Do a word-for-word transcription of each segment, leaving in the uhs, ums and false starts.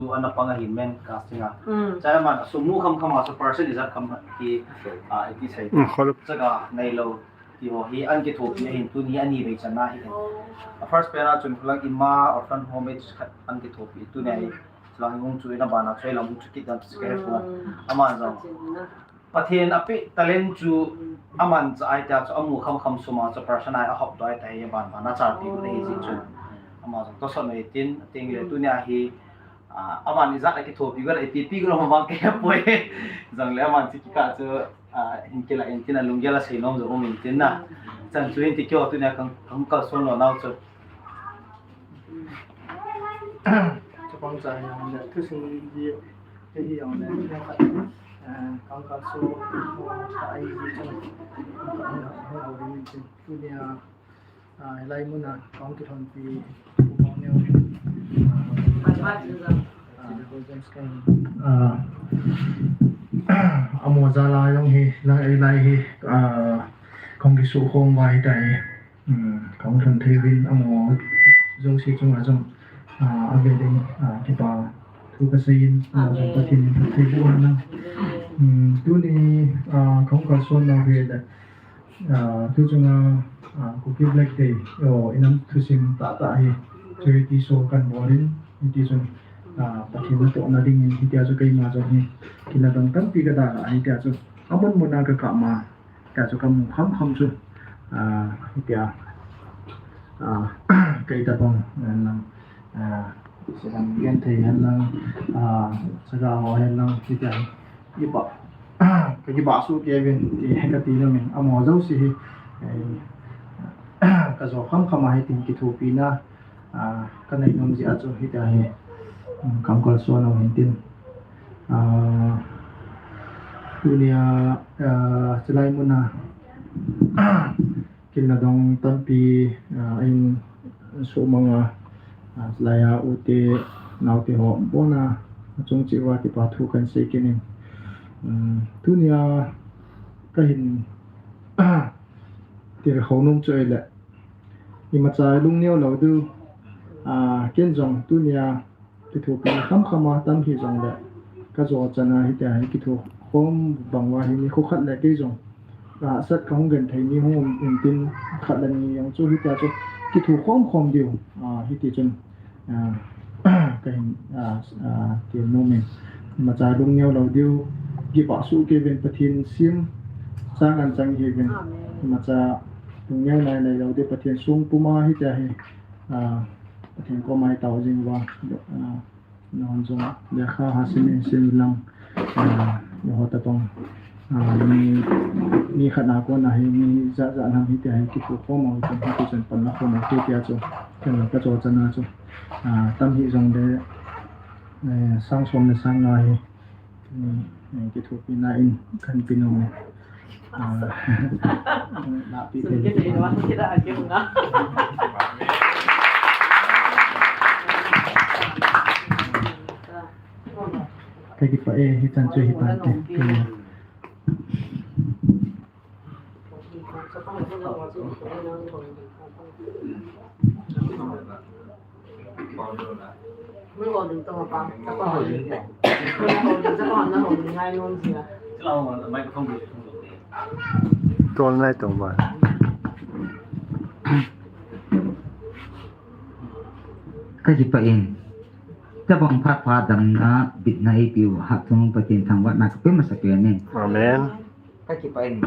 chu ana pang ahin main casting a. Mm. Chai aman, a sum mu kham kham a chu percent ijat kham ki, ah, iti sei. Mm, khol. Chaga nei lou ti ho hi an kithopi ahin tuni ani vei channa hi. Oh. A first pen a chun khulang Ima Orphan Home khat an kithopi tuni ahi. Mm. Chulang hung chu ina bana chai lam chu kit dan chu ka he pon. Mm. Aman jong. Ka chin na. Pathen a pe talent chu aman cha ai ta chu amu kham kham sum a chu person ai a hop doi ta hi ban ban a char pi ko nei ji chu. Ama jong to son nei tin ting le tu nia hi, ah, aman ijat a kithopi ko le pi pi ko ma bang ke poi. Jong le aman chi ki ka chu, ah, hin kila in tin a lunggel a sei nom jong um in tin na. Chan chu in ti kyo tu nia kang, kang kalson lou nau chu. Chapang cha yang le, thusim di, te hi yang le, yang khat, eh, kang kalson, ta ai di chan, kang kalson, tu nia, ah, lai mun a, kang kilhon pi, kang neo, ah, James Kang, ah, amo jala jong hi, lang ei lai hi, ah, kang kisu khom va hi ta hi. Hmm, kang thon thei vin amo jouse chunga jong, ah, a ve ding, ah, kipa thu ka sei in, amo jong Pathen in thei bu na. Hmm, tuni, ah, kang kalson na ve da, ah, tu chunga, ah, Kuki Black Day, o, inam thusim ta ta hi, charity show kan bol in, ti chun, ah, Pathen na to na ding in, hitia chu keima jong hi, kila dong tampi ka da, hitia chu, amun mun a ka ka ma, Tia chu ka mu kham kham chu, ah, hitia, ah, kei ta bang, ah, ah, selam gen thei hen lang, ah, saga ho hen lang, hitia, kiba, ka kiba su kei vin, ti ka ti na min, amo jouse hi, eh, ka jo kham kham a hi tin kithopi na, Ah, ka nei nom jeh a chu hitia hi, um, kang kalson a hin tin. Ah, tunia, ah, chulai mun a, kila dong tampi, ah, in sumang a, ah, chulai a u te, nau te ho, bon a, chung cheh uva kipa thu kan sei kit in. Um, tunia ka hin, ti ka khou nom chu ahile, Imacha lung neo lou diu, ah, ken jong tunia, kithopi kham kham a tam hi jong le, ka jo chan a hitia hi kitho khom bang uva hi ni khu khat le kei jong, ah, sat ka hung gen thei ni hung um in tin khat le ni jong chu hitia chu kitho khom khom diu, ah, hiti chun, ah, ka hin, ah, ah, ti nom in. Imacha lung neo lou diu, kipa su kei vin Pathen sim, chang an chang hi vin. Amen. Imacha Lung neo nai nei lou diu Pathen sung puma hitia hi, ah, Pathen koma i tao jing uva, ah, nahon jong lekha ha sim in sim lang, ah, nahon ta tong, ah, mi, mi khat na kona hi, mi jat jat nam hitia hi kipu khom u, hitia hi kichen pan na khom u, hitia chu, ken ka cho chan a chu, ah, tam hi jong le, eh, sang som le sang nga hi, Hmm, eh, kithopi na in kan pe nom e. Ah, na pe thei. Ka kipah e, hichan chu hi tante. Hmm. Tol nai tong ba. Ka kipah in. Tabang phat phat damna bitna eipeu Hatchungnung Pathen thangvahna kape masa peh e. Amen. Ka kipah in.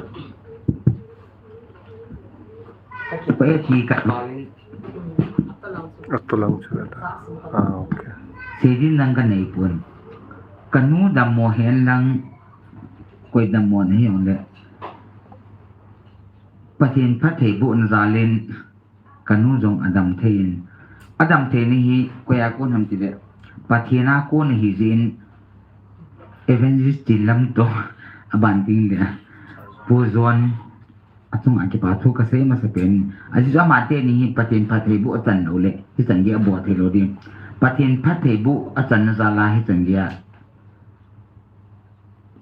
Ka kipah e ti ka bal in. Atolang chu ta. Ah, okay. Seiding dang ka nei pon. Ka nu dammo hen lang koi dammo na hi jong le. Pathen phattheibohna jal in. Ka nu jong adam thei in, adam thei na hi koi a kon ham tile, Pathen a kon ahi jeh in, Evangelist Chinlam toh, aban ding le, Pu John, achunga kipa thu kasei masa peh in, ajeh chu amate ni hi Pathen phattheiboh achan lou le, hichan gei abol thei lou ding. Pathen phattheiboh achanna jal a hichan gei a,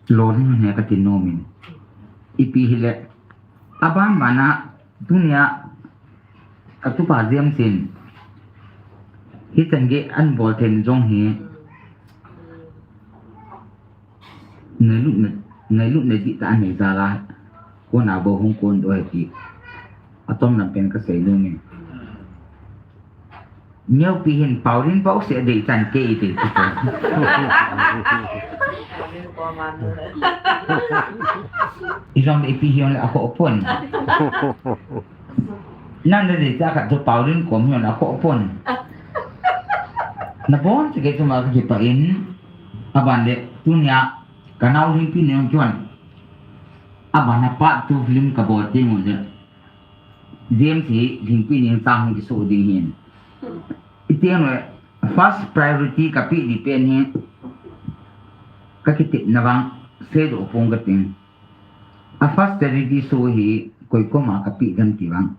lolhing hi kati nom in. Ipi hile, aban ban a, tunia, katupa James in, hichan gei an bol thei jong hi, Ngailutna, ngailutna dihtah anei jal a, kona bou hung kondoh e ti atom lam pen kasei nom e. Neupi hin Paulin pau se dei chan kei ti ti ko. Ijong ipi hijongle akhoh pon. Nang nadei cha khat chu Paulin kom hijongle akhoh pon. Nabon chu kei chunga kakipah in, aban le tunia kanao Lhingpi Neng chun, aban a part two film kabol teng uleh, James hi Lhingpi Neng cha hung kiso ding hin. Iteng le first priority kapeh di pen hi, kakitepna vang seidoh pong kating. A first charity show hi koi koma kapeh dem ti vang,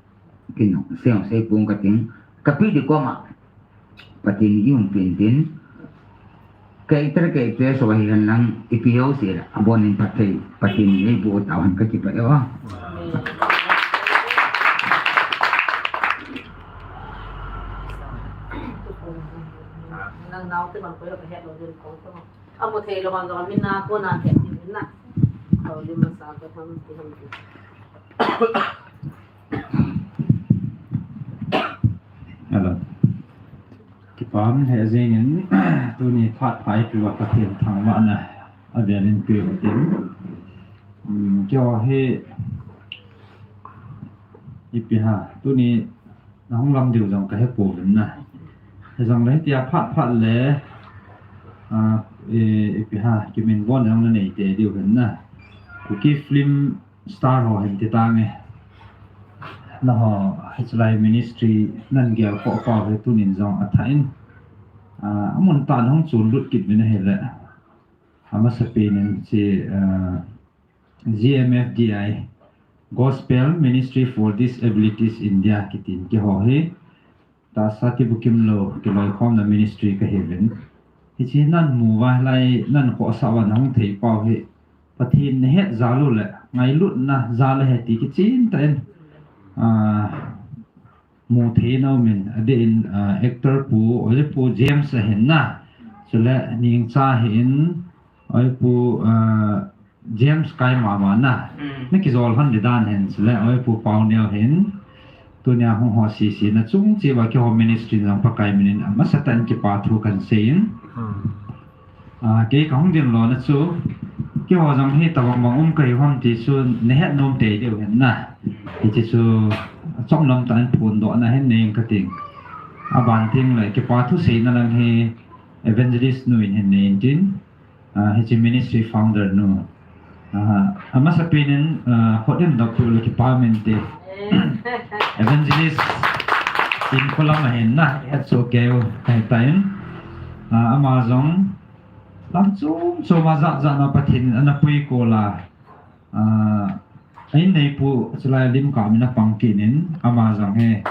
kei jong sei sei pong kating. Kapeh di koma Pathen in eiumpen tin, kei te kei te so hi hen lang ipi jouse le abonin phatthei Pathen in eiboh tauhen, kakipah e. Nang naote bang koi kahet lou ding kong to. Amu thei lou bang jong amin a kona het ding na. Kau lim masa ka tham ti ham ti. Hello. Kipah e, hijeh in tuni phat pha eipeuva Pathen thangvahna avel in peuva tin. Um, keiho hi ipi ham, tuni nahung lam diu jong kahe pouvin na. Hijongle hitia phat phat le, ah, i, ipi ham, kiminvo jong nanei tei diu hin na. Kuki film star ho hin ti tange. Nangho hichelai ministry nangel khoh pau hi tunin jong athah in, ah, amun tah in hung chonlut kit uvin ahile, amasapen in hiche, ah, G M F D I, Gospel Ministry for Disabilities India kitin keiho hi tahsa tibukim lou kiloikhomna ministry kahiuvin. Hiche nanmu uva hilai nankhohsah uva nahung thei pau hi Pathen nahet jal u le ngailutna jal ahi ti kichen tah in, ah, mu thei in aumin, adeh in, ah, actor pu, oipu James ahin na. Chule Nengcha ahin, oipu, ah, James kai mama na. Mm. Nakijol lhon di dan hin, chule oipu Pauneo hin. Tunia hung ho sese na chung cheh uva keiho ministry jong Pakai min in amasatah in kipa thu kahin sei in. Hmm. Ah, kei kahung dinlona chu, keiho jong hi tobang bang um kahiu ham ti chu nahet nom tei diu hin na. Hiche chu achom lam tah in phondohna hin nei inge kating. Aban teng le kipa thu seina lang hi evangelist nu in hin nei intin. Ah, hiche ministry founder nu. Ah, amasapen in, ah, khut in dop peh le kipa um inte. Evangelist in khulam ahin na, ihet soh keiyu ahitan. Ah, ama jong lam chom chom a jat jat na Pathen in ana puikol a. Ah, a inneipu chulai lim kah min apang kit in, ama jong hi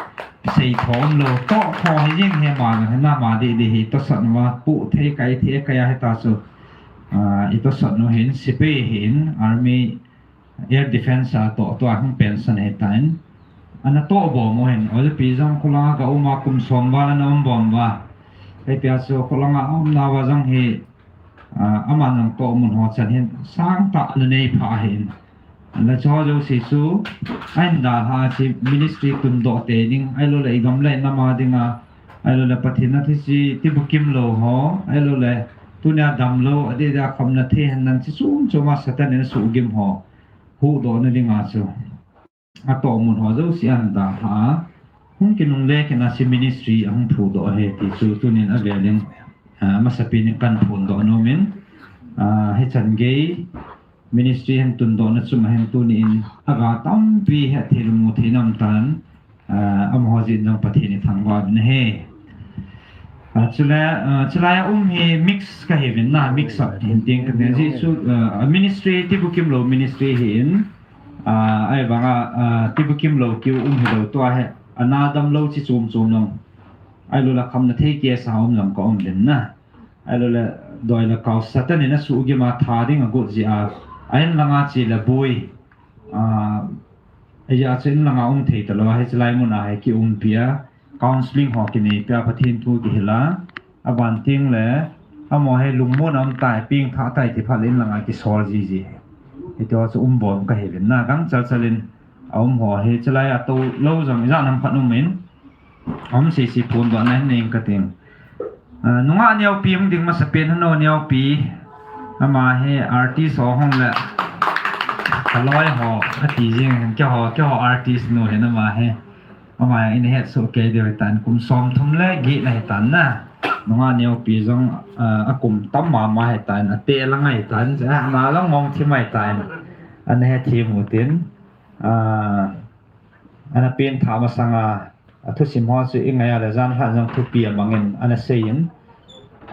seitho umlou, toh tho hi jeng hi ama jong hi, nama didi hi tosot uva, pu thei kai thei kai a hita chu, ah, itosot u hin, sepai hin, army, air defense a toh, tua hung pension hitan. Ana toh bom u hin, oipi jong khulanga ka um a kum som val ana um bom uva. Hitia chu khulanga umna uva jong hi, ah, aman jong tohmun ho chan hin sangtah ana nei pha ahin. Ana chu jouse chu, ahin dalha chu ministry tundoh tei ding, ahilou le igam le inam a dinga, ahilou le Pathen a thusei tibukim lou ho, ahilou le tunia damlou, adeh deh a khomna thei hen nan chi chom chom a Satan in asuhgim ho huhdohna dinga chu atohmun ho jouse ahin dalha a, hung kinungle kit in hiche ministry ahung phudoh ahi ti chu tunin avel in, ah, amasapen in kahin phondoh nom in, ah, hichan gei ministry hin tundohna chunga hin tunin aga tampi hetthei lou mu thei nam tan, ah, amaho jeh in jong Pathen ithangvah uvin ahi. Ah, chule, ah, chulai a um hi mix kahiuvin na, mix up hin ting kating jeh chu, ah, ministry tibukim lou ministry ahin, ah, ahivanga, ah, tibukim lou kiu um hilou tua hi, ana damlou chi chom chom lou. Ahilou le khomna thei case a um jong ka um uvin na. Ahilou le doi le kau Satan in asuhgim a tha ding agot jeh a, a in langa che le boi, ah, ajeh chu in langa um thei talou a, hichelai mun a hi kiumpi a, counselling ho kineipi a, Pathen thu kihil a, aban teng le, Amaho hi lungmon a um tai, pengthah tai ti phat le in langa kisol jiji. Hiti ho chu um bom kahi uvin na, gangchal chal in a um ho hi, chulai a tou lou jong ijat ham khat um in, um sisi phondohna hin nei ing kating. Ah, nungah neopi hung ding masapen, Hano neopi. Ama hi artist ho hung le kaloi ho ati jing hin, keiho, keiho artist nu hin ama hi. Ama hi in het soh kei diu hitan, kum somthum le get na hitan na. Nungah neopi jong, ah, akum tam mama hitan, ate lang ahitan, ana lang mong thim ahitan. Ana hethem utin, ah, ana pengthah masanga, athusim ho chu ingai a le jan lhan jong thupi amangin ana seiyin,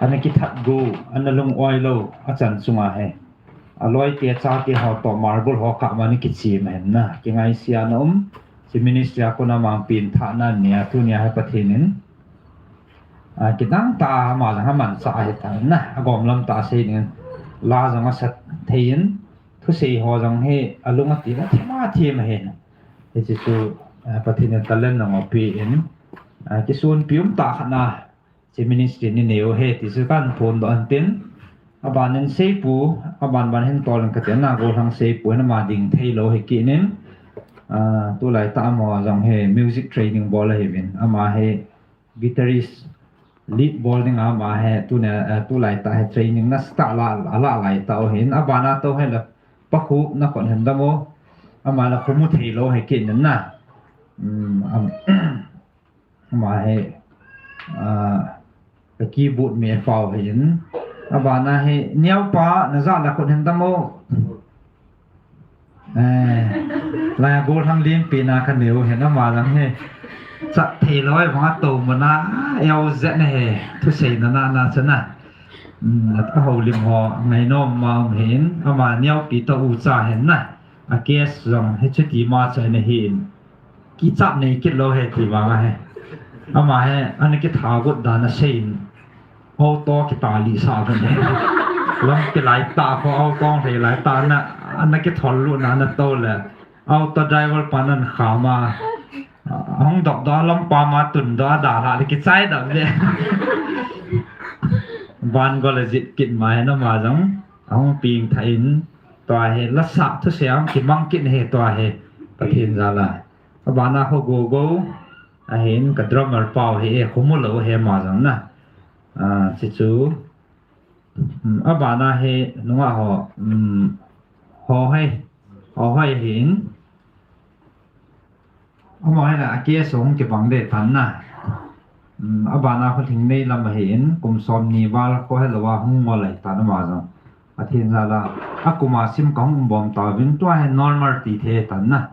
ana kithat go, ana lung-oi lou achan chunga hi, aloite chate ho toh marble ho kah ma ana kichem ahin na, kingaisea na um. Chi ministry a kona mang pengthahna nia, tunia hi Pathen in, ah, kidang tah a ama jong amanchah ahitan na, agom lam tah a sei dingin, la jong asa thei in, thusei ho jong hi alung atil a thim a thim ahin. Hiche chu, ah, Pathen in talent jong apen, ah, kisonpi um tah khat na, chi ministry ni neo hi ti chu kahin phondoh in tin, abanin seipu, aban ban hin tol in katin na, Golhang seipu hin ama ding thei lou hi kit in, ah, tulai tah amaho jong hi music training bol ahiuvin, ama hi guitarist lead bol dinga ama hi, tuna, ah, tulai tah hi training nasatah ala, ala lai tah u hin, abana tou hi la pakhu na kon hin dam u, ama la khu mu thei lou hi kit in na. Um, am, ama hi, ah, ka keyboard me pau hin, abana hi neopa najat la kon hin dam u. Eh, lai a Golhang lenpen a kaneo hin ama lang hi. Chat thei lou vang a tou mana, eo zet na hi, thusei na na na chu na. Um, ahoulim ho ngainom ma um hin, ama neopi toh ucha hin na. A case jong hi chuti ma chu ana hin. Kichat nei kit lou hi ti vang ahi. Ama hi, ana kitha got dan aseiyin. Auto kitali sa got hi. Lampi lai tah kho, auto hei lai tah na, ana kithol lut na, ana tou le. Auto driver pan ana kham a. Ahung dop doh a, lam pam a tun doh a, dalha le kichai dam le. Van gol a jit kit ma hin ama jong. Ahung pengthah in. Tua hi, la sa thusei a kimang kit hi tua hi. Pathen jal a. Abana ho Gogo. Ahin ka drummer pau hi, eh, khu mu lou hi ama jong na. Ah, chi chu. Um, abana hi nungah ho, um, Hohoi, Hohoi hin. Amaho hi la a case hung kibang de tan na. Um, abana khu Lhingnei lam ahin, kum somni val khu helou a hung ngol lai tan ama jong. Pathen jal a, akum a sim kahung um bom tauvin, tua hi normal ti thei tan na.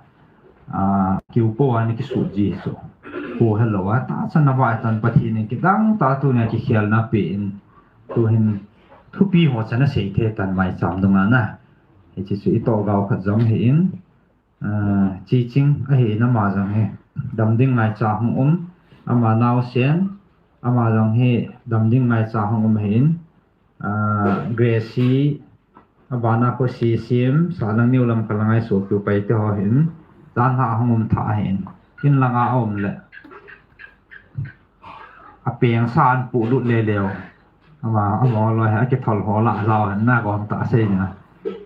Ah, kiu po a ana kisut ji chu. Khu helou a, tahsa na vai tan Pathen in kidang tah a tunia kikhelna apen. Tu hin thupi ho chu ana sei thei tan maicham dunga na. Hiche chu i tohgao khat jong ahin. Ah, Chiching ahin ama jong hi. Dam ding ngaicha hung um. Ama naosen. Ama jong hi dam ding ngaicha hung um ahin. Ah, Gracie, abana khu Sisim, Sanang New Lamka langa i sopi u Paite ho hin, jan lha hung um tha ahin, in langa aum le. Apeng sa ana pulut le leu. Ama, amaho loi hi, akithol ho lah jao hin, na gom tah sei na.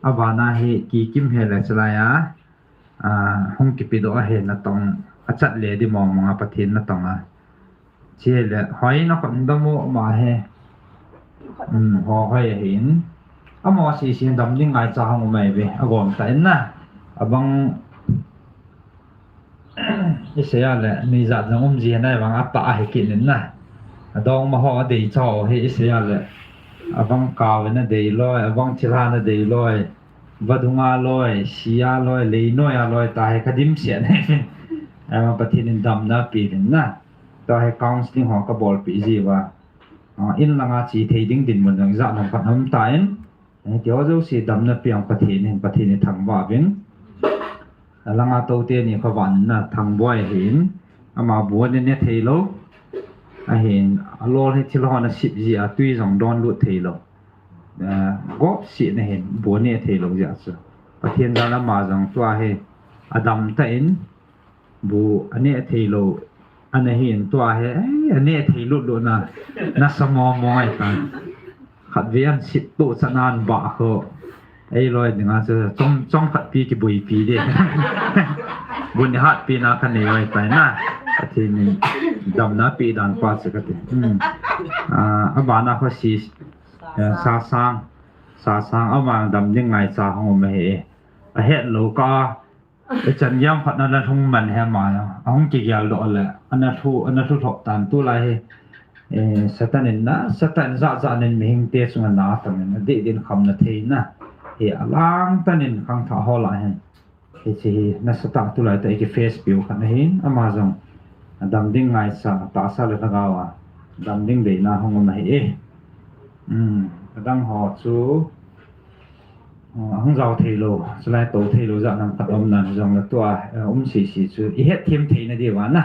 Abana hi, Kikim hi le chulai a. Ah, hung kipe doh ahi natong, achat le di mong mong a Pathen natong a. Chule, hoi na kon dam u ama hi. Um, Hohoi ahin. Amaho sisi dam ding ngaicha hung um ahi ve, agom tah in na. Abang, i sei a le, mi jat jong um ji nai bang atah ahi kit in na. Adong ma ho adei chau hi i sei a le. Abang kau in adei loi, abang thilha in adei loi. Vadung a loi, si a loi, leinoi a loi, tua hi ka dimset na hin. Ama Pathen in damna ape in na. Tua hi counseling ho ka bolpeh ji uva. Ah, in langa che thei ding dinmun jong ijat ham khat um tan. Eh, ti ho jouse damna pe ang Pathen in, Pathen in thangvah uvin. Alanga tou teni kho van na Thangboi ahin. Ama bu ani ne thei lou. Ahin, alol hi thil ho ana sip ji a tui jong don lut thei lou. Ah, gop si na hin, bu ane thei lou jeh chu. Pathen jal a ama jong tua hi, adam tah in, bu ane thei lou, ana hin tua hi, eh, ane thei lut lut na, nasa mong mong ahi tan. Khat vei an sit to chanan ba kho. Ei loi dinga chu chom, chom khat pi kibuipi de. Bun hat pi na ka nei oi tai na. Athi ni damna pi dan pa chu ka ti. Hmm. Ah, abana kho si, eh, sa sang, sa sang ama dam ding ngaicha hung um ahi. A het lo ka, e chan giam khat na la hung man he ma ya. A hung kigel do le. Ana thu, ana thu thop tan tu lai he. Eh, Satan in na, Satan za za nen mihing te chunga na tam in, a di din kham na thei na. He alang tan in khang tha ho la hen. Hiche hi nasatah a tulai tah i kiface piu khat ahin, ama jong a dam ding ngaisah, tahsa le lhagao a dam ding deina hung um ahi e. Um, adang ho chu, uh, ahung jao thei lou, chulai tou thei lou jat nam khat um nan jong le tua, uh, um sisi chu i het them theina diu a na.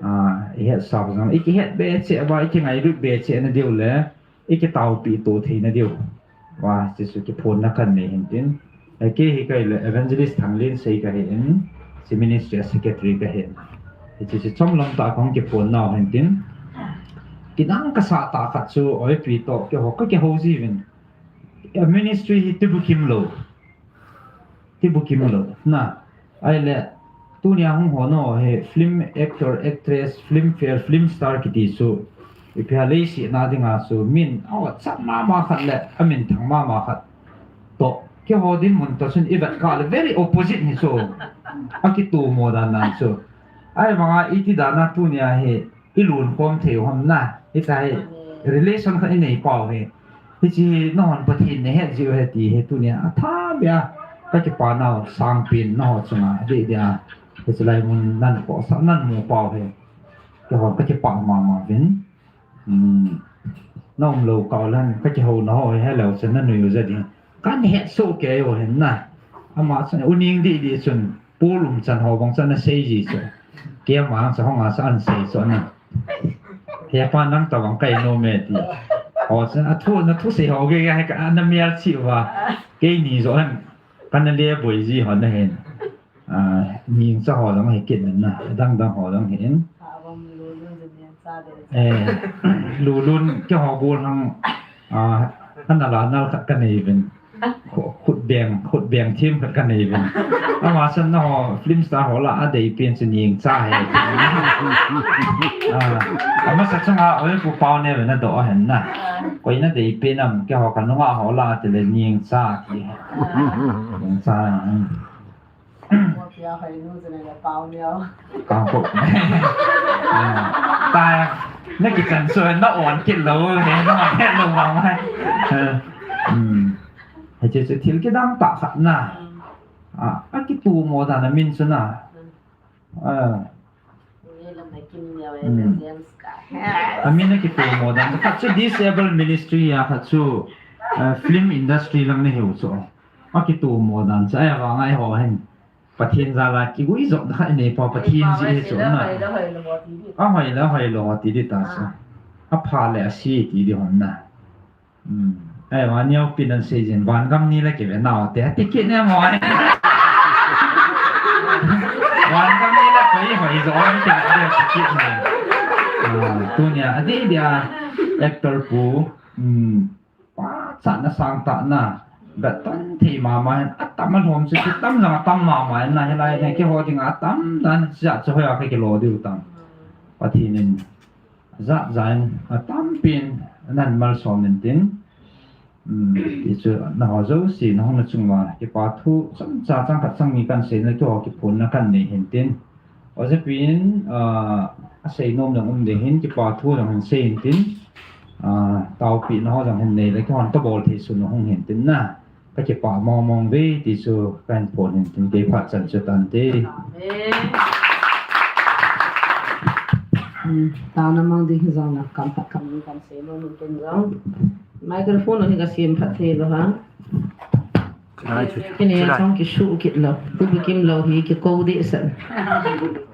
Uh, i het sah jong, i kihet be cheh uva, i kingailut be cheh na diu le, i kitaopi to theina diu. Wa, hiche chu kiphonna kan nei hin tin. Eh, kei hi kei le Evangelist Thanglin Sei ka hi in, hiche ministry a secretary ka hi in. Hiche chu chomlam tah a kahung kiphonna u hin tin. Kinang kasa tah khat chu, oi pi to, keiho, ka kihou jiuvin. Eh, ministry hi tibukim lou. Tibukim lou. Na, ahile, tunia hung hon ho hi film actor, actress, film fare, film star kiti chu, ipi ham leiset na dinga chu, min, aw, chat mama khat le, amin thang mama khat. To, keiho dinmun to chun i vet kha le, very opposite hi chu. Akitomo dan dan chu. Ahivanga iti dan a tunia hi, i lungkhom thei u ham na, hitia hi relation khat i nei pau hi. Hiche hi nahon Pathen na het jiu ahi ti hi tunia athah beh a ka kipa nau sangpen naho chunga adeh dia. Hiche lai mun nan khohsah nan mu pau hi. Keiho ka kipah mama uvin. Hmm. Na um lou kah ulen ka kihou naho hi helou chun na nui u jeh ding. Kan het soh kei u hin na. Ama chun u ning didi chun. Pu lum chan ho bang chan na sei ji chu. Kei ama ang cha hong a cha an sei chu na. He pa nang ta bang kai nom e ti. Ho chan a thu na thu sei ho ge ge he ka na mial chi uva. Kei ni jo han. Kan na le boi ji ho na hin. Ah, ning cha ho jong he kin na. Dang dang ho jong he in. Eh, Lulun keiho gol hang. Ah, ana la nal khat ka nei uvin. Khu-, khut beng, khut beng thim khat ka nei uvin. Ama chun naho film star ho lah a dei pen chu ning cha he. Ah, amasa chunga oi Pu Pau ne ve na do hen na. Koi na dei pen am keiho ka nunga ho lah a ti le ning cha ti. Ning cha. Hmm. Mo pia hoi nu zene le Pau Neo. Kang ko. Ah, ta, na kichan chu na on kit lou, he, na on kit lou vang mai. Eh, hmm. Hiche chu thil kidang tah khat na. Hmm. Ah, akitomo dan a min chu na. Hmm. Ah. Ni lam na Kim Neo e, hmm, na James ka. Amin akitomo dan khat chu disabled ministry a khat chu, eh, film industry lang na hiu chu. Akitomo dan chu, ahivanga eiho hin. Pathen jal a kiguijopna khat inei pau, Pathen jeh hi chu na. Ahoi le, ahoi lou ti di ta chu. Ah. Apha le ase ti di hon na. Hmm. Ahivanga neopi nan sei jin, vangam ni le kive nau te, ti kit ne mo. Vangam ni le koi hoi jo an ti kit ne. Ah, tunia, adeh dia, actor pu, hmm. Pa, chatna sangtah na, gat tan thei mama hin, atam alhom chu, atam jong atam mama hin na, hilai na, keiho dinga atam dan, cha chu hoiya ka kilo diu tam. Pathen in, jat jat in, atam pen, nan malsom in tin. Um, ti chu, naho jouse, nahung na chung uva, kipa thu, chomcha chang khat chang ni kan sei na, keiho kiphonna kan nei hin tin. Ojapin, ah, asei nom jong um ding hin, kipa thu jong hin sei hin tin, ah, taopina ho jong hin nei le, kihon kabol thei sun hung hin tin na, ka kipah mong mong ve ti chu ka hin phon hin tin, kei phat chan chu tante. Amen. Hmm, taona mang ding jong na kam phat kam ni kan sei nom um tin jong. Microphone hi ka sem phat thei lou ha. Kei ni a chong kisuh kit lou, tibukim lou hi kikou deh san.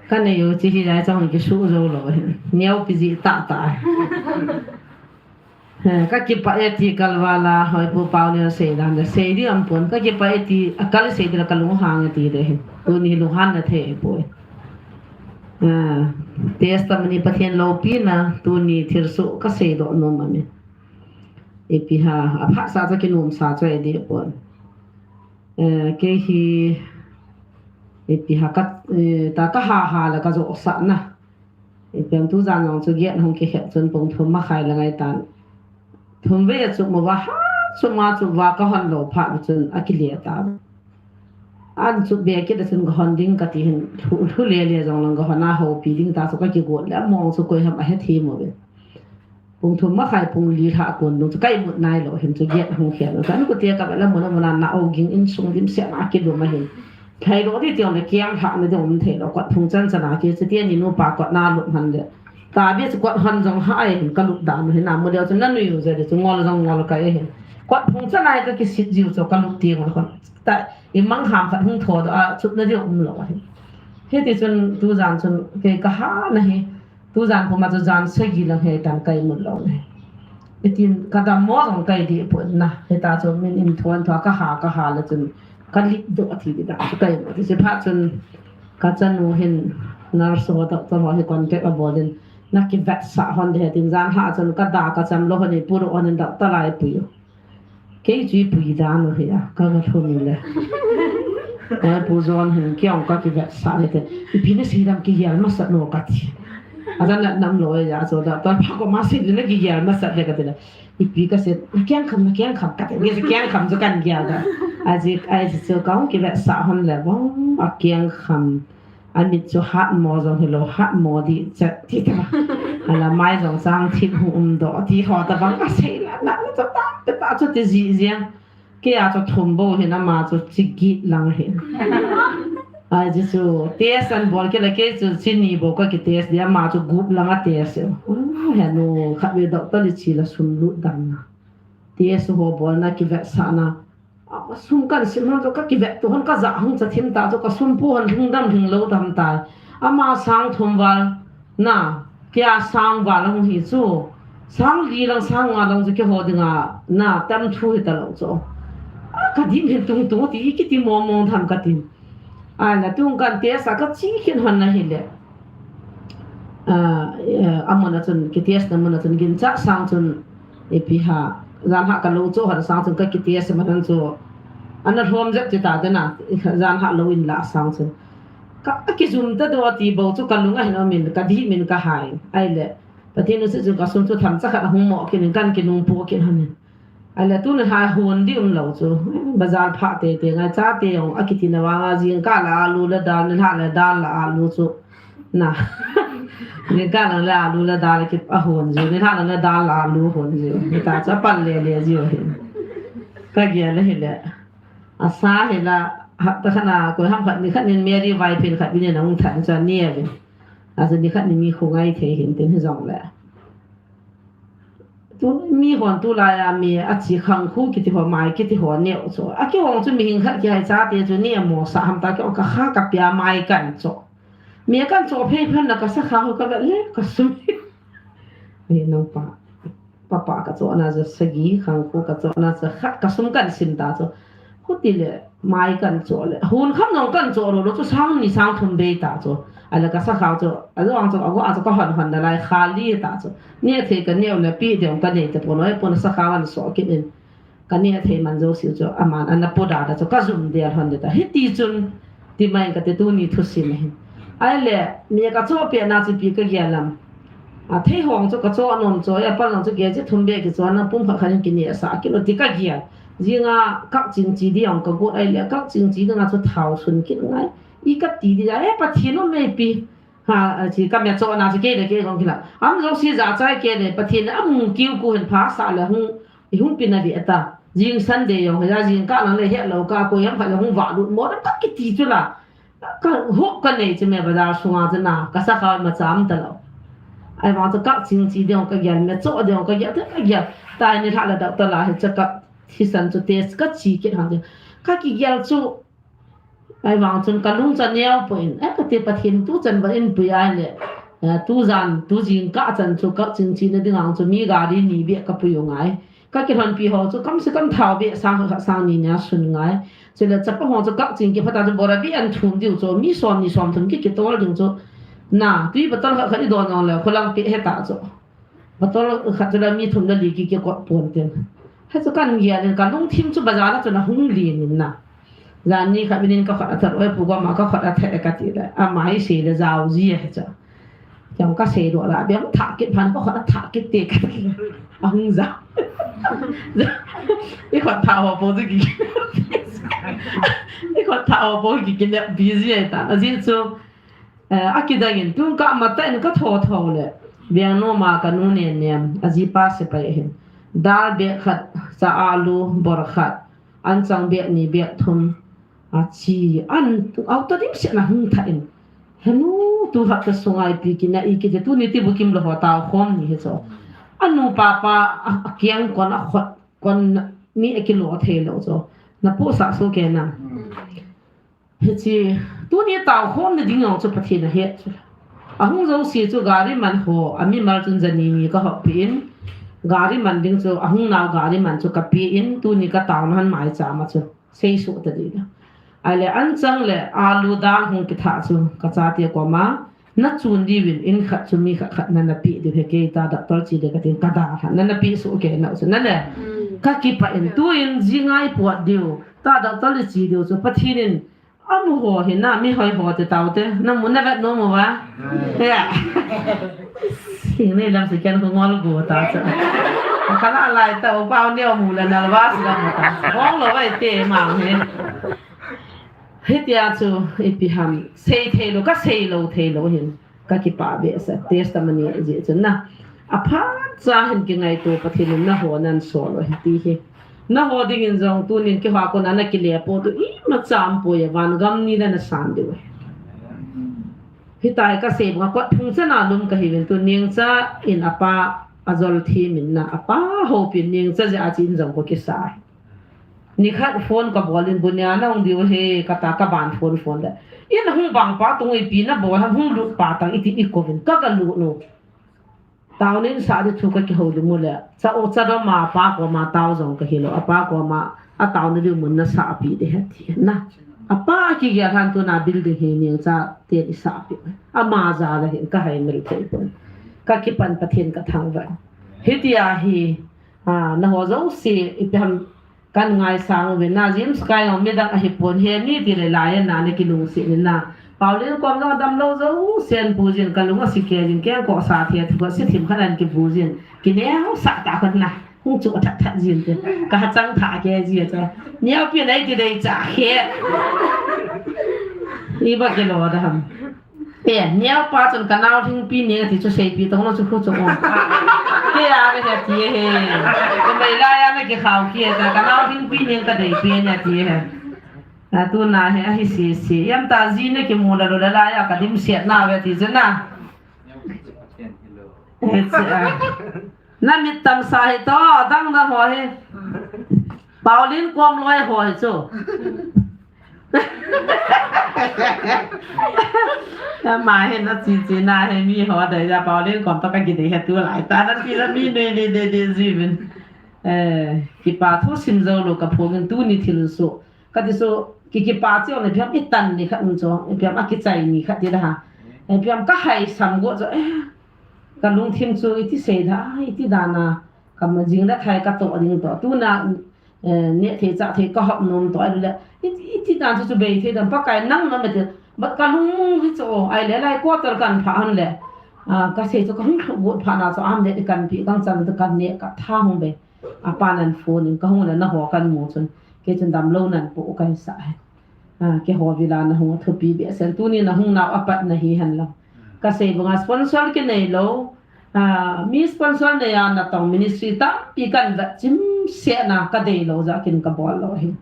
Ka nei u chi hi a chong kisuh jou lou hin. Neopi ji tah tah. He, ka kipah e ti kal vala, hoi Pu Pau ni sei dan le, sei di am pon, ka kipah e ti, a kal sei di la ka lunghang e ti de hin. Tuni lunghang na thei poi. Ah, testimony Pathen loupina, tuni thilsoh ka sei doh nom ahi. Ipi ham, aphat sa chu kinom sa chu ahi deh pon. Eh, kei hi, ipi ham ka, eh, ta ka ha ha le ka jo sa na. Ipi ham tujan jong chu gate hung kikhel chun pung thum makhai le ngai tan. Thum vei a chu mo va ha, chu ma chu va ka hon lou phat chun akile ta. An chu be kit a chun ka hon ding ka ti hin, lhu, lhu le le jong lang ka hon a ho pi ding ta chu ka kigot le, among chu koi ham ahe thei mo ve. Pung thum makhai pung li lha kon dung chu ka imut nai lou hin chu gate hung khel. Ka nu ko te ka ba la mun a mun a na o ging in sung dim se na kilum a hin. Thai lo di tiang le kiang lha na ding um thei lou, kot phung chan chan a ki chu ti ni nu pa kot na lut han le. Ka bi chu kot han jong ha ai hin ka lut dan hin na mu le chu na nu yu je de chu ngol jong ngol ka e hin. Kot phung chan ai ka kisit jiu chu ka lut ti ngol kon. Ta i mang ham khat hung tho do a chut na ding um lou hin. Hiti chun tujan chun kei ka ha na hi. Tujan puma chu jan sagi lang he tan ka imut lou ne. Itin ka dam mo jong ka i dih pon na. Hita chu min in thuan thua ka ha, ka ha le chun ka lip doh a ti di da. Ka imut ti si phat chun ka chanu hin nurse ho, doctor ho hi contact a bol in na kivetsah hon de he tin jan ha chun ka da ka cham lou hon in puro hon in doctor lai pui u. Kei chu i pui dan u hi a, ka ga thun le. Oi, Pu John hin kiong ka kivetsah le te. Ipi na sei dam kigel masat no ka ti. A jan na nam lou ya, so da, ta pha ko ma sei na kigel masat le ka ti le. Ipi ka sei, na kiang kham, na kiang kham ka ti. Ni kiang kham chu kan gel da. A ji, ai ji chu ka hung kivetsah hon le bong, a kiang kham. A mit chu hat mo jong hilou, hat mo di chet ti ta. Ala mai jong chang thip hung um doh ti ho ta bang a sei la na, na chu ta, ta, ta chu ti ji jiang. Kei a chu thum bou hin ama chu chi git lang hin. Ai ji chu test an bol kit le kei chu chi ni bou ka ki test di ama chu gup lang a test. Hmm, he nu khat ve doctor li chi la sum lut dam na. Test ho bol na kivetsah na. A, sum kan sim hon chu ka kivet tu hon ka ja hung cha thim ta chu ka sum pu hon hung dam hung lou dam ta. Ama sang thum val na, kei a sang val hung hi chu. Sang li lang sang nga lang chu kei ho dinga na tam thu hi ta lou chu. A, ka dim hin tung tung ti kiti mo mo tham ka tin. Ai la tung kan test a ka chi khin hon na hi le. A, eh, a mun a chun, ki test na mun a chun, gin cha sang chun, ipi ham, jan ha ka lou chu hon sang chun, ka ki test ma tan chu, ana hlom jep ti ta te na, jan ha lou in la sang chun. Ka, a ki zum ta do ti bou chu ka lung a hin a min, ka di min ka hai. Ai le, Pathen u si chu ka sum chu tham cha khat a hung mo kin, kan ki nung pu kin hon in. Ai le tuni ha hon di um lou chu. Bazar pha te te ngai cha te jong a kiti na vang a jing ka la alu le dal ni ha le dal la alu chu. Na. Jing ka la le alu le dal ki a hon ji. Ni ha le dal la alu hon ji. Ni ta cha pan le le ji hin. Ka gel le hi le. A sa hi la ha ta khana ko ham khat ni khat ni Mary vai pin khat ni na ung than cha ni a vin. A sa ni khat ni mi khu ngai thei hin tin hi jong le. Tu mi hon tu lai a mi a chi khang khu kiti ho mai kiti ho neo chu. A ki hong chu mi hing khat ki hai cha te chu ni a mo sa ham ta ki ong ka kha ka pia mai kan chu. Mi kan chu phei phan na ka sa kha ho ka ve le ka sum. Ni nong pa. Pa pa ka chu na jo sagi khang khu ka chu na sa khat ka sum kan sim ta chu. Khu ti le mai kan chu le. Hun kham nong kan chu lo lo chu sang ni sang thum bei ta chu. A le ka sa kha chu. A lo ang chu a go a chu ka hon hon da lai kha li ta chu. Ni a thei ka neo le pi deu ka nei te pon oi pon sa kha wan so kin in. Ka ni a thei man jo siu chu, a man, ana pu da da chu, ka zum del hon de ta. Hiti chun, ti mai ka te tuni thusim hin. Ai le, mi ka cho pe na chu pi ka gel lam. A thei hong chu ka cho nom cho, ya pa nong chu ge chi thum be ki cho na pum kha kha ki ni sa ki lo ti ka gel. Jinga kak ching chi di ong ka got ai le, kak ching chi nga chu thau sun ki ngai. I ka ti di ya, e Pathen u me pi. Ha, a chi ka me cho na chu ke le ke gong ki la. Am jo si ja chai ke le, Pathen a mung kiu ku hin pha sa le hung I hung pin a di ata. Jing Sunday jong, hia jing ka lang le hia lo ka ko yang pha le hung va lut mo da ka kiti chu la. Ka hop ka nei chu me bazar sunga chu na, ka sa ka ma cham ta lo. Ai ma chu ka ching chi ding ka gel me cho ding ka gel te ka gel. Tai ni hla la da ta la hi cha ka thisan chu te ka chi kit hang. Ka ki gel chu Ai vang chun ka lung cha neo poi in, eh, ka ti Pathen tu chan ba in pui ai le, eh, tu jan, tu jing ka chan chu ka ching chi na ding ang chu mi gari ni be ka pui u ngai. Ka ki hon pi ho chu kam se kam thau be sang kha sang ni nia sun ngai. Chule chapa ho chu ka ching ki phata chu bora bi an thum diu chu mi som ni som thum ki ki tol ding chu. Na, tui bottle kha kha i don ong le, kholang pe he ta chu. Bottle khat chu la mi thum la li ki ki kot pon ten. Hichu kan gel in ka lungthim chu bazar a chun ahung len in na. Jan ni khat vin in ka khut a that, oi pu, gam a ka khut a that e ka ti le. Ama hi sei le jao ji e hichu. Chang ka sei doh la, beng thah kit phat ka khut a that kit te ka ti le. Ahung jao. I khut thah ho po chu ki. I khut thah ho po ki ki ne busy e ta. Ajeh chu Eh, akidang in, tun ka mata in ka tho tho le. Veng nom a ka nu Nenem, ajipa sepai ahin. Dal bag khat, cha alu bor khat, anchang bag ni bag thum. Achi, an, auto dim se na hung tha in. Henu, tu hapta sunga ipi kina i kiti tuni ti bukim lo ho tao khom ni he cho. Anu papa, a, a kiang kon a khot, kon ni a kilo thei lo cho. Na pu sa so ke na. Hichi, tuni tao khom ni ding jong chu Pathen ahet chu. Ahung jouse chu gari man ho, a mimal chun jani ni ka hop pi in, gari man ding chu, ahung nau gari man chu ka pi in, tuni ka tao na han mai cha ma chu, sei su ta di na. Ai le anchang le, alu dal hung ki tha chu, ka cha tia ko ma, na chun di vin, in khat chu mi khat khat na na pi di he ke ta doctor chi de ka tin ka da ha, na na pi su ke na chu, na le, ka ki pa in, tu in ji ngai puat diu, ta doctor le chi diu chu, Pathen in, Amu ho hi na, mi hoi ho te tao te, na mu na vet nom u va. Ya. Sing nei lam se ken ko ngol go ta cha. Ka la lai ta, o pau ne o mu la na va si la mu ta. Hong lo vai te ma he. Hitia chu ipi ham, sei thei lo, ka sei lo thei lo hin. Ka kipa ve sa, testimony ji chu na. Aphat cha hin ki ngai to Pathen in na ho nan so lo hi ti hi. Na ho ding in jong tunin keiho a kona na kile po tu imacha um poi, van gam ni le na san diu. Hitia ka sei banga kot phung chana lum ka hi vin tu Nengcha in apa a jol thi min na apa houpi Nengcha jeh a chi in jong ko kisa. Nikhat phone ka bol in Bunia na hung diu he ka ta ka ban phone phone le. In hung bang pa tung ipi na bol ham hung lut pa tang iti i ko vin ka ka lut nu. Tao nin sa di thu ka kihou di mu le. Cha o cha do ma pa ko ma tao jong ka hi lo. A pa ko ma a tao ni di mun na sa a pi di he ti na. A pa ki gel han tu na building hi Nengcha te di sa a pi. A ma ja la hin ka hai mil thei pon. Ka kipan Pathen ka thang va. Hitia hi, a, na ho jouse ipi ham Kan ngaisang uvin na, James Kai jong midang ahi pon he ni ti le lai a na, na kilungset in na. Pauline kom jong damlou jousen pu jin ka lung asi kei jin keng ko sa the thu ko si thim khat an kibu jin. Kineo sa ta kon na. Hung chu that that jin te. Ka ha chang tha kei ji a cha. Neo pi nei ti dei cha he. I ba kilo da ham. Eh, neo pa chun ka nao thing pi ni ti chu sei pi tong lo chu khu chu. Ke a re he ti he. Ko mai la ya na ki khau ki ta ka nao thing pi ni ka dei pi ni ti he. A tu na he a hi si si. Yam ta ji ne ki mu la lo la la ya ka dim siat na ve ti chu na. He chi a. Na mit tam sa hi to, dang na ho hi. Pauline kom loi ho hi chu. Ma hi na chi chi na hi mi ho dei ja Pauline kom to ka gi dei he tu lai ta na ti la mi nei nei dei dei ji vin. Eh, kipa thu sim jou lo ka phung in tu ni thil su. Ka ti su ki kipa chi on phiam i tan ni khat um chu. Phiam a kichai ni khat ti la ha. Phiam ka hai sam go chu. Eh, Ka lungthim chu iti sei da, iti dan a, ka ma jing le thai ka to ding to. Tu na, eh, ne thei cha thei ka hop nom to, ai le, iti, iti dan chu chu bei thei dan, Pakai nang na me te, but ka lung mung hi chu, ai le lai quarter kan pha han le. Ah, ka sei chu ka hung thlu gut pha na chu, am le kan pi, kan chan tu kan ne, ka tha hung bei. A pa nan phone in ka hung le na ho kan mu chun, ke chun damlou nan pu ka hi sa hai. Ah, keiho vila na hung thupi behseh. Tuni na hung nau apat na hi hen lang. Ka sei banga sponsor ki nei lo. Ah, mi sponsor nei a na tong ministry tampi kan vet chim se na ka dei lo ja kin ka bol lo hi.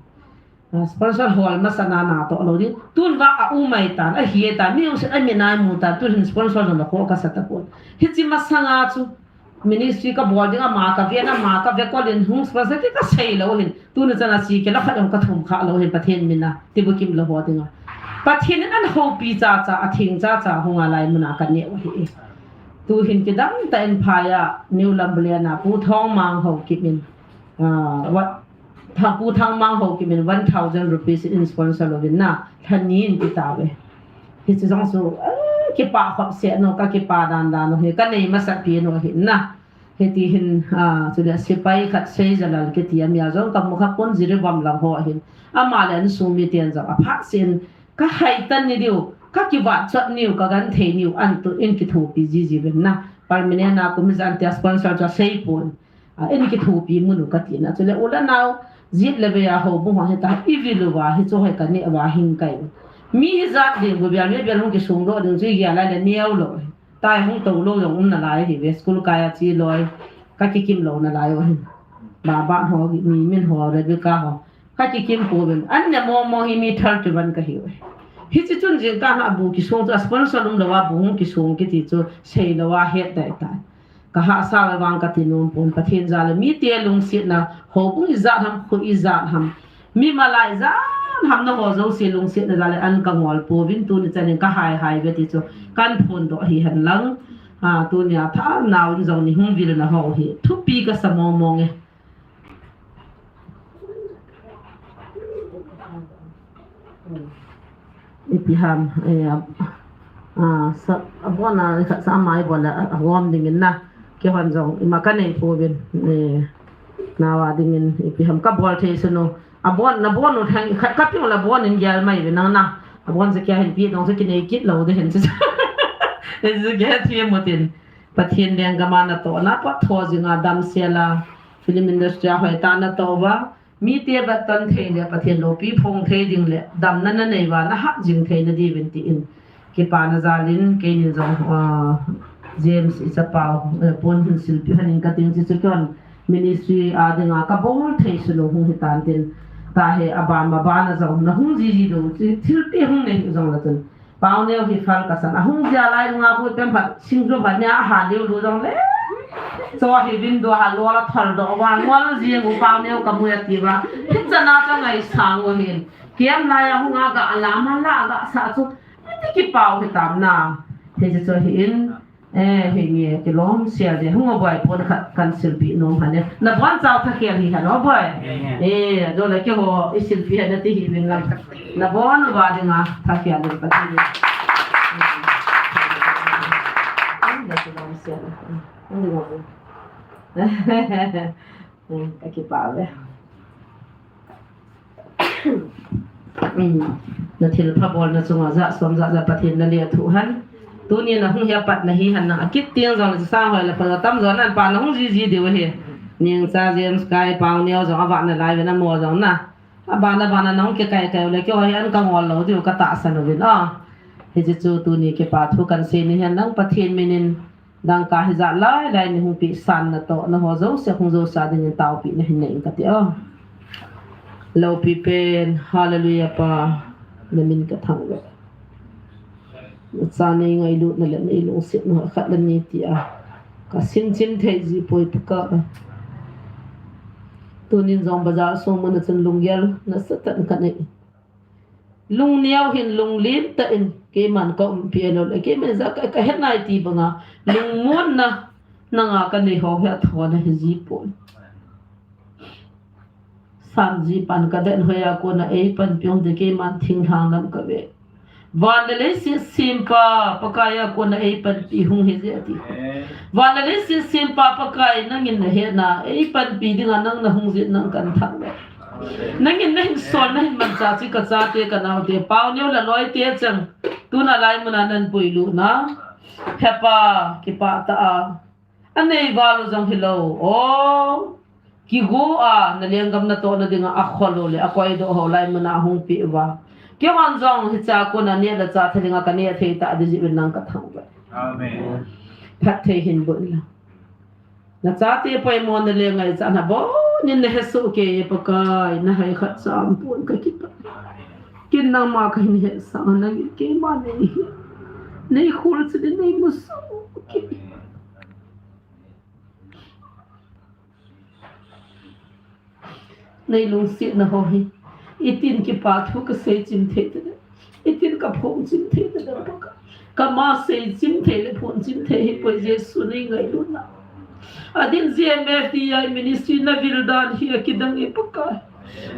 Ah, sponsor hol masa na na to lo ding. Tun va a u mai tan, a hi tan, mi u se a mi nai mu tan, tun hin sponsor na ko ka sa ta ko. Hi chi masanga chu. Ministry ka bol ding ama ka ve na ama ka ve ko lin hung sponsor ti ka sei lo hin. Tuni chana si ke la khat jong ka thum kha lo hin Pathen mina. Ti bu kim lo ho dinga. Pathen in an hopi cha cha a thing cha cha hung a lai muna ka ne u hi. Tu hin kidang ta in phaya New Lambulena Pu Thong Mang Ho Kim in. Ah, what Tha Pu Thang Mang Ho Kim in one thousand rupees in sponsor lo vin na, thani in ti ta ve. Hi chi jong su, eh, kipa khop se no, ka kipa dan dan no, hi ka nei masa pi no hi na. Hiti hin, ah, chule sepai khat Seijalal kiti a mi a jong kamu kha pon Jiribam lang ho hin. Ama le insung miten jong aphat sin ka haitan ni diu, ka kivat chot niu, ka gan thei niu, an tu in kithopi jiji ven na. Permanent a kum jan tia sponsor chu seipon. Ah, in kithopi munu kati na. Chule u le nao, jit le ve a ho bu ho heta, i vilu va, hi chu hoi ka ne va hing kai. Mi hi jat ding bu bial, mi bial hung kisung do ding chu i gia lai le neo lo. Tai hung to lo jong um nalai hi ve, school kai a chi loi, ka kikim lo nalai o hin. Ba ba ho, mi min ho, Rebecca ho. Ka kikim po vin. An ne mo mo hi mi thar tu van ka hi ve. Hi chi chun jing ka ha bu kisung chu sponsor um lo va bu hung kisung kiti chu sei lo va het dai tai. Ka ha sa ve vang ka ti nom pon Pathen ja le mi te lungsiatna ho bu i jat ham khu i jat ham. Mi malai jan ham na ho jouse lungsiatna ja le an ka ngol po vin tuni chanin ka hai hai ve ti chu kan phun do hi hen lang. Ha, tuni a tha nau in jong ni hung vil na ho hi. Thupi ka sa mong mong e. Ipi ham, eh, ah, sa, abon a, sa, sa mai bol a, a, agom ding in na. Kei hon jong, ima ka nei po vin, eh, nawa ding in, ipi ham ka bol thei sunu. Abon, na bon u thang, ka, ka piu la bon in gel mai ve nang na. Abon sa kia hin pi dong sa kinei kit lo de hin sa. Sa kia thi mo tin. Pathen lenggam a na to na pa tho jing a dam sel a. Film industry a hoi ta na to va. Mi te bat tan thei le Pathen lopi phong thei ding le. Dam na na nei va na ha jing thei na di vin ti in. Kipana jal in, keinin jong, ah, James i chapau, eh, pon hin silpi hanin ka ting chi chu kon ministry a dinga ka bol thei sunu hung hi tan tin. Ta he aban ma ban a jong na hung jiji do chi thil te hung nei jong la chun. Pau neo hi fal ka san a hung jia lai lunga bu pem phat sing jo ba nia ha neo lu jong le. Cho hi vin do ha lo la thal do wa ngol ji ngu pau neo ka mu ya ti ba. Hin chana cha ngai sang wa hin. Kiam lai a hung a ga la ma la ga sa chu. Ti kipau hi tam na. Te chu hi in. Eh, hi nge, kilom sia je. Hung a boi pon khat kan silpi nom hane. Na bon chau tha khel hi hano boi. Eh, jo le ke ho, i silpi hane ti hi min lam. Na bon ba dinga tha khel le pa ti. An da kilom sia. An da bo. Ka kipah ve. Um, na thilpha bolna chunga jat som jat jat Pathen na le thu hen. Tuni na hung hi apat na hi hen na akit tiang jong na sa hoi la pa tam jong na pa na hung jiji diu hi. Ningcha James kai Pau Neo jong ava na lai ve na mo jong na. Aba na ba na na hung ke kai kai le ke hoi an ka ngol lo diu ka tahsan uvin a. Hi ji chu tuni kipa thu kan sei ni hen lang Pathen minin. Dangka hijat lai lai ni hung pi san na to na ho jouse hung jouse dingin taopi na hin nei kati o. Lopi pen, hallelujah pa, na min ka thang ve. Cha nei ngailut na le nei lungset na khat le ni ti a. Ka sin chin thei ji poi puka. Tunin jong bazar sung mana chun lunggel na satan ka nei. Lungneo hin lunglen tah in keiman ka umpi a lo le, keiman ja ka, ka het nai ti banga lungmonna nanga ka nei ho hi a thona hi ji pon. San ji pan ka den hoiya kona ei panpi um te keiman thinglhang lam ka ve. Van le leiset sempa Pakaiya kona ei panpi hung hi je ati. Van le leiset sempa Pakai nangin na hetna ei panpi dinga nang na hung jin nang kan thang ve. Nangin na hin sol, na hin mancha chi ka chate ka naote, Pau Neo le loite chang. Tuna lai muna nan puilu na. Hepa, kipah ta a. Anei valu jong hilou. O. Kigu a, na lenggam na to na dinga a kholu le, a koi do ho lai muna hung pi va. Kei hon jong hicha kona ne la cha thalinga ka ne thei ta di ji nang ka thang ve. Amen. Phat thei hin bun la. Na chate poimo na le ngaichat na bon in na hesoh kei e Pakai, na hai khat cham pon ka kipah. Kin nangma ka hin hetsah, nangin keima nei hi. Nei khol chun nei musoh kei. Nei lungsetna ho hi. Itin kipa thu ka sei chim thei tade. Itin ka phong chim thei tade Pakai. Ka ma sei chim thei le phong chim thei hi poi Jesu nei ngailutna. Adin G M F D I ministry na vil dan hi akidang e Pakai.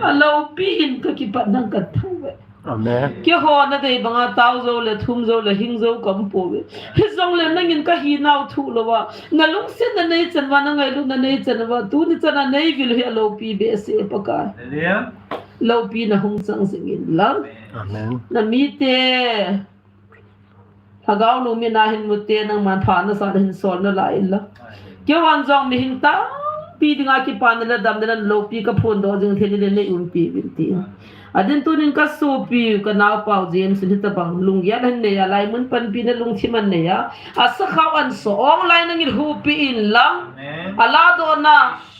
A lopi in ka kipat nang ka thang ve. Amen. Keiho nadei banga tao jou le, thum jou le, hing jou kaum pouve. Hijongle nangin kahinau thuh louva, nalungsetna neichan uva, nangailutna neichan uva, tuni chana neivil u hi aloupi behseh Pakai. Hallelujah. Loupina hung chang jing in lang. Amen. Namite Lhagao nu mina hin mute nangman pha nasah le hin sol nalai in lang. Keiho jong mihem tampi dinga kipana le damna le loupi kaphondoh jing thei le neiumpi uvin tin. Adin tunin kasopi u kanaopa u James in hitabang lunggel ahin nei a, laimun panpina lungthim ahin nei a, asakhao ahin so ong lai nangin huhpi in lang. Amen. Aladohna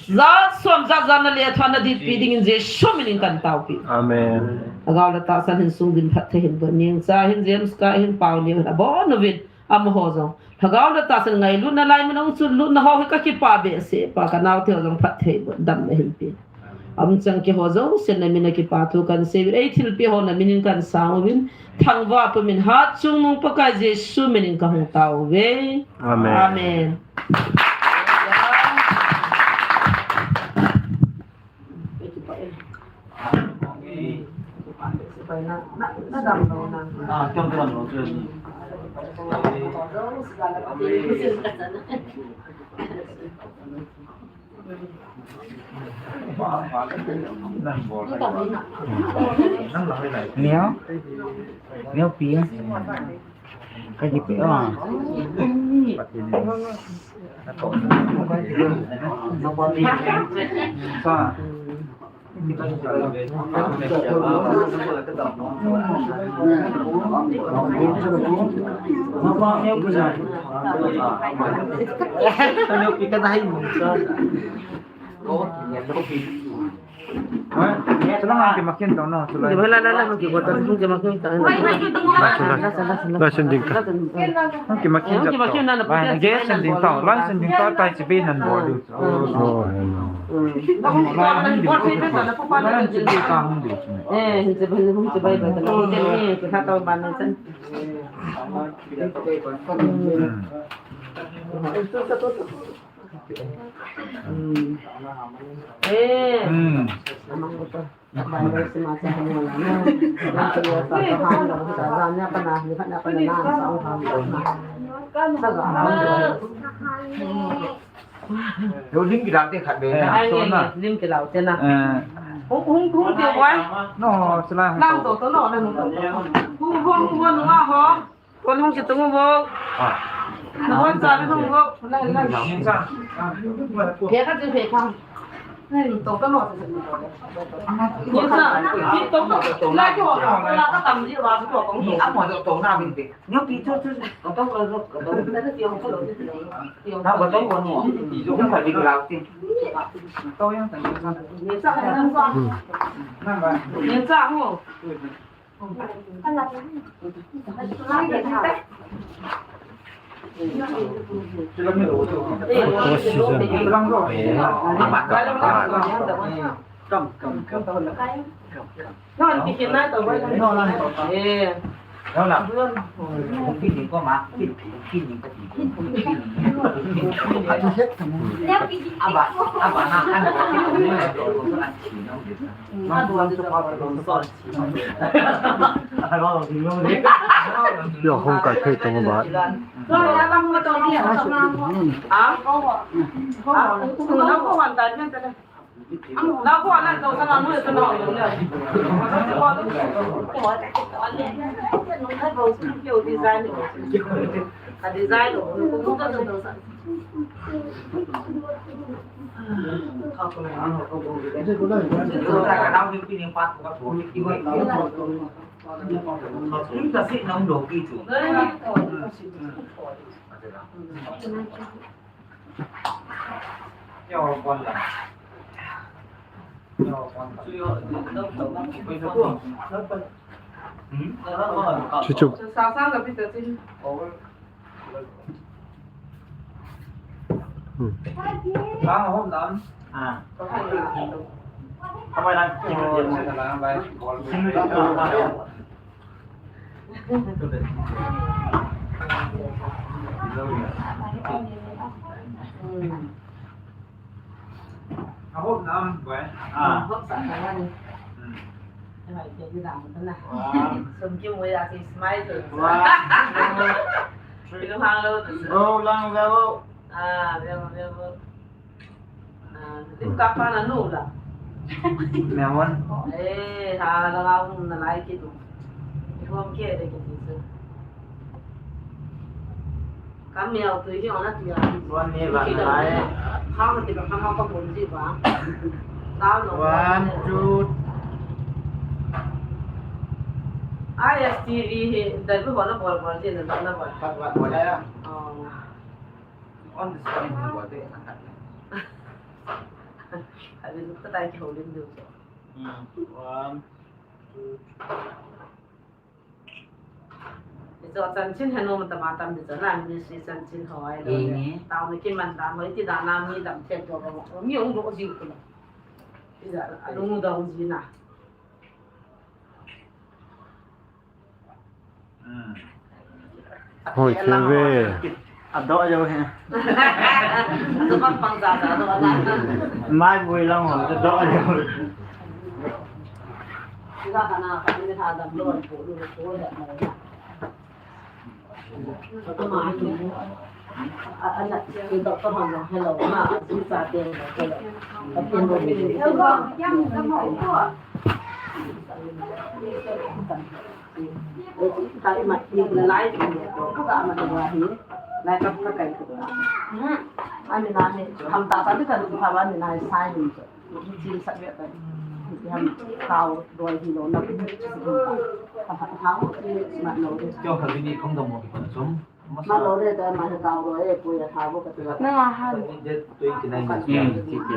jat som jat jan nalethona dingin Jesu minin kataopi. Amen. Lhagao le tahsan hin sungbin phatthei hin boh in, Nengcha hin, James Kah hin, Paoneo hin, abon uvin amaho jong Lhagao le tahsan ngailutna laimun ahung chunlutna ho hi kakipah behseh Pa, kanaote ho jong phatthei boh, damna hin pe. Aumchan keiho jousen namin a kipathu kahin sei uvin, eithilpeh ho naminin kahin sang uvin, thangvah pumin Hatchungnung Pakai Jesu minin kahung tao uve. Amen. Amen. Neo, neo pi. Kaji pe a. Sa. Neo pi ka dai mo sa. Chulai, chulai, kimakin tau no, chulai. Di ba la, la, la, maki ko ta, kimakin tau. Lai, chulai. Lai, chulai. Lai, chulai. Kimakin tau. Lai, chulai. Lai, chulai. Lai, chulai. Lai, chulai. Oh, hello. Lai, chulai. Lai, chulai. Eh, chulai, chulai, chulai, chulai. Hmm. Eh. Hmm. Yo, lim kilau te khat be na. Ai, so na. Lim kilau te na. Eh. Hung, hung, hung te wai. No, sila. Lang to, to no, lang to. Hung, hung, hung, hung, hung. Kon hung kitung vo. Ah. Na kon sa hung vo. Lai, lai. Phe ka ti phe ka. Lai to ka lo. Ni sa, ni to ka. Lai ko, la ka tam di wa ko ko. Ni a mo to na bin te. Ni pi to to. Ko to ko ko. Na ko to ko no. Ni ka bi la ti. To yang ta ni sa. Ni sa, ni sa. Na ba. Ni sa ho. Yo, hung kai phei tong ba. Chuchu. Hmm. Wow. Sum kim wei a si smile tu. Wow. Ilu hang lo tu. Go lang go. Ah, go, go, go. Ah, lim kap pa na nu la. Lemon. Eh, ha la ga um na lai ki tu. Hom ke de ki tu. Ka miau tui hi ona tia. One minute, one minute. Khang ti ka khang ka bun ji ba. Tao lo. One, two. I S T V hi da bu hona bol bol ji na na bol. Pat wat bol ya. Oh. On the spot ni bol de. Abi ta tai ki holding du. Hmm. One, two. Hichu chanchin henu ma tama tam di chana, ministry chanchin ho ai lo le. Tao ni kiman dan ho, iti dan a mi dam thei to ba, mi ong do ji ku lo. Ija, alung dong ji na. Hoi, thei ve. Ado ayo he. Ado pang pang ja ja, ado ala. Mai bui lang ho, ado ayo. Sila kana, kami ni tha dam lo, po lo, po lo. Ama ni. A, ana, ki to to han lo, hello, ma, ji sa te, hello. Ka tin ro ni. Ka ima ni lai ni to ka ma ni wa ni. Lai ka ka kai ko. Hmm. Ani na ni ham ta ta ni ka ni pha ba ni na sai ni. Ni chin sa be ta. Ni ham tao doi hi lo na. Ka pha tao ni ma lo de. Kyo ka ni khong dong mo ki pa sum. Ma lo de ta ma tao doi e pu ya tha bo ka ti. Na ha. Ni de twenty nine. Hmm.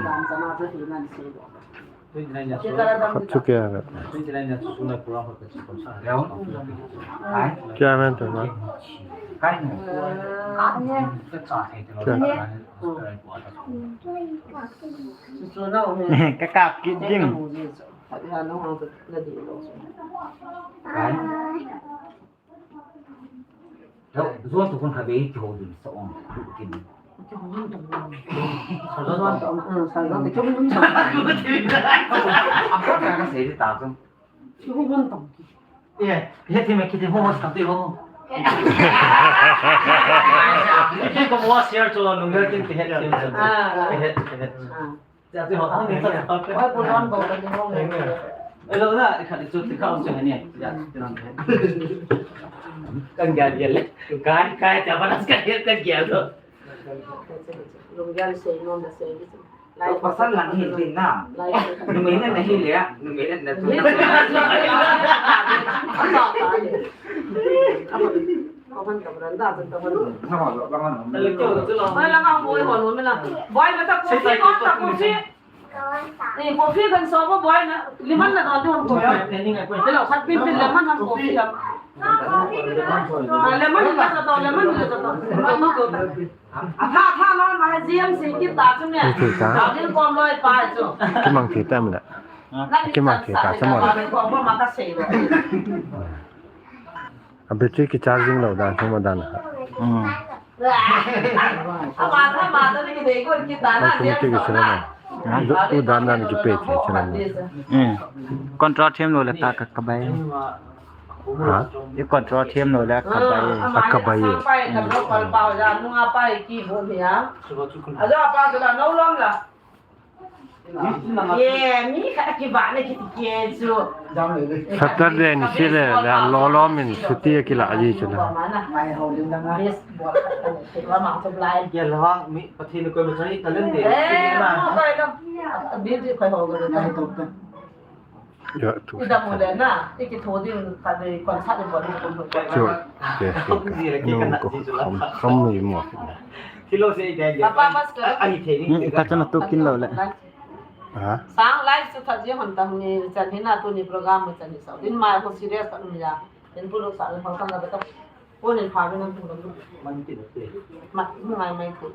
Dan sa na sa hi nan si do. Khat chu kei a. Kei a men tu na. Kei a. Ka kap kit ding. Yo, zuan tu kun kha be ki ho dun sa ong, tu kin. Sa zuan tu, mm, sa zuan tu, kin. Apa na ka sei ta kum. Ki ho dun tu. Ye, he ti me ki ti ho sa tu ho. Ki ko mo share to nung tin ti he ti. Ah. He ti he. Ah. Kan gel gel le. Kai, kai, ta banas kan gel, kan gel to. Lunggel sei non da sei. Pasal lang hi din na. Numei na nahi le, numei na na tu. Kaman kaman da, kaman. Nama lo, kaman. Mai lang ang boy ho, no, mai lang. Boy, mata kopi, mata kopi. Ni kopi kan so bo boy na, lemon na don don ko. Hello, khat pin pin lemon han kopi ham. Ah, lemon na sa to, lemon na sa to. Lemon na to. Atha, atha na ma G M C kita chu ne. Ni thei ta. Din kom loi pa chu. Kimang thei ta mi la. Kimang thei ta chu mo. Ko ma ka sei lo. A battery ki charging lo dan, thuma dan. Hmm. Ama, ama, ta ni ki dei ko ki ta na. Automatic ki chila na. Ha? U dan dan ki pe ki chila na. Hmm. Control them lo le ta ka, ka bai. Ha? I control them lo le ka bai. A ka bai. Sa pai ka lo pal pau ja, nu a pai ki bo ni a. Ajo apa sa la no lom la. Ye, mi khat a kivah na kiti kei chu. Saturday ni se le, le lolom in chuti a kila ji chu na. Yes, bol khat a ni, kila ma chu blai. Ye, lawang mi Pathen ko mi chai talent de. Eh, ma kai lo. Bi ji kai ho ga na. Ya, tu. Ida mo le na, iki tho din ka de kon sa de bol ko. Chu, ke, ke, ke. Nung ko kham, kham mi mo. Thilo se ida ya. Papa mas ka. Ani the ni. Hmm, ka chana tu kin lo le. Ha? Sang live chu tha ji hon ta ni chan hi na tu ni program mo chan hi sa. Din mai ko serious ta ni ya. Din pu lo sa le hon ta na ba ta. Ko ni pha ni na tu lo. Man ti lo te. Ma, mai mai ko.